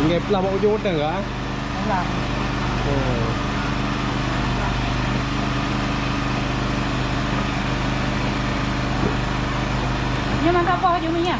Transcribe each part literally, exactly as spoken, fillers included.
Ngai plah bak ujong utang ka? Plah. Oh. Nyoe mantap apa ujong minyak?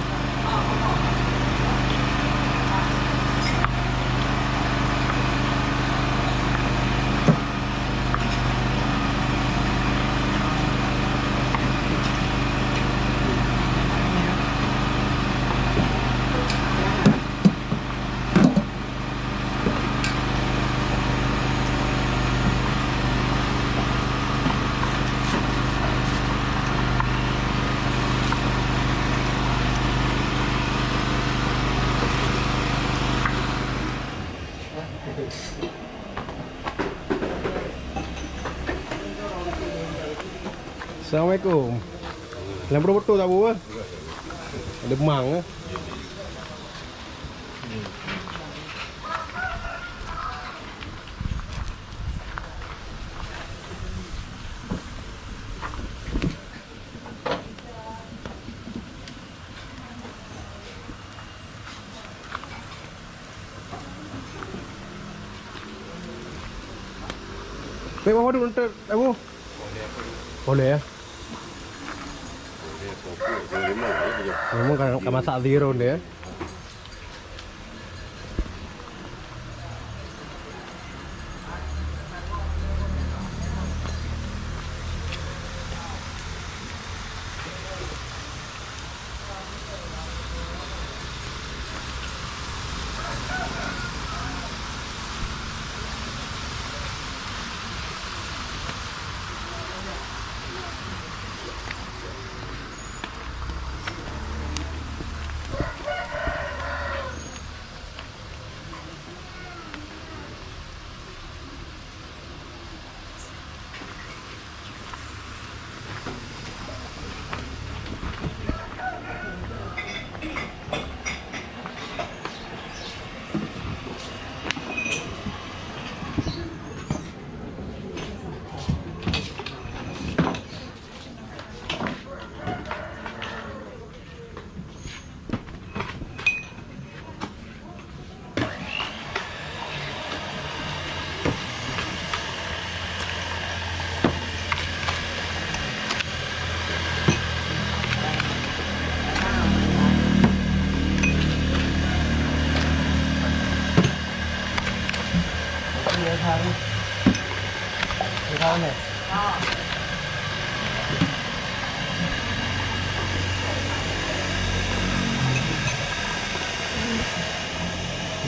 Assalamualaikum. Lam beutôi-beutôi tabu, eh? Ada mang, eh? Baik, Bang Wadud, untuk Abu. Boleh, ya? Memang kan, kan masak zero dia.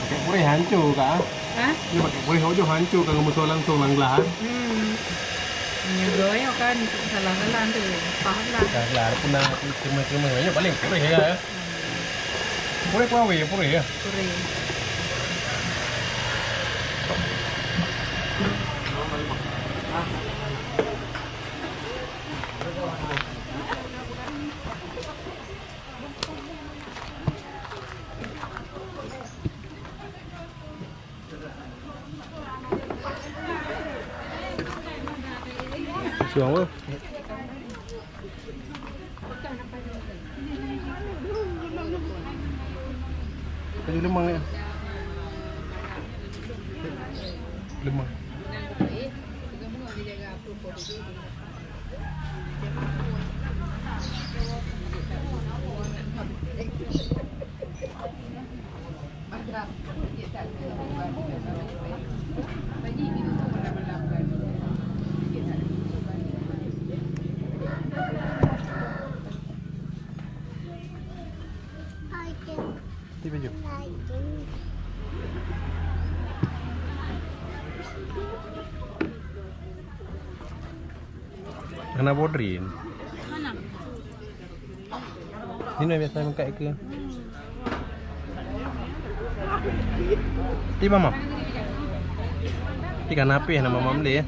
Pakai purih hancur ka. Ha? Dia pakai purih ojoh hancur ka, ngeumusoe langsung lam glah, eh? Hmm. Nyoe goe kan salah-salah tu. Paham lah. Salah, pernah keumeu-keumeu. Nyoe paling purih ya. Purih pun awai, purih ya. Purih. Suang apa? Kayu lemang ya. Lemang. Tiba jom. Hana bodrin. Mana? Ni biasa makan ke? Ti mama. Ti kan api nama mama beli ya.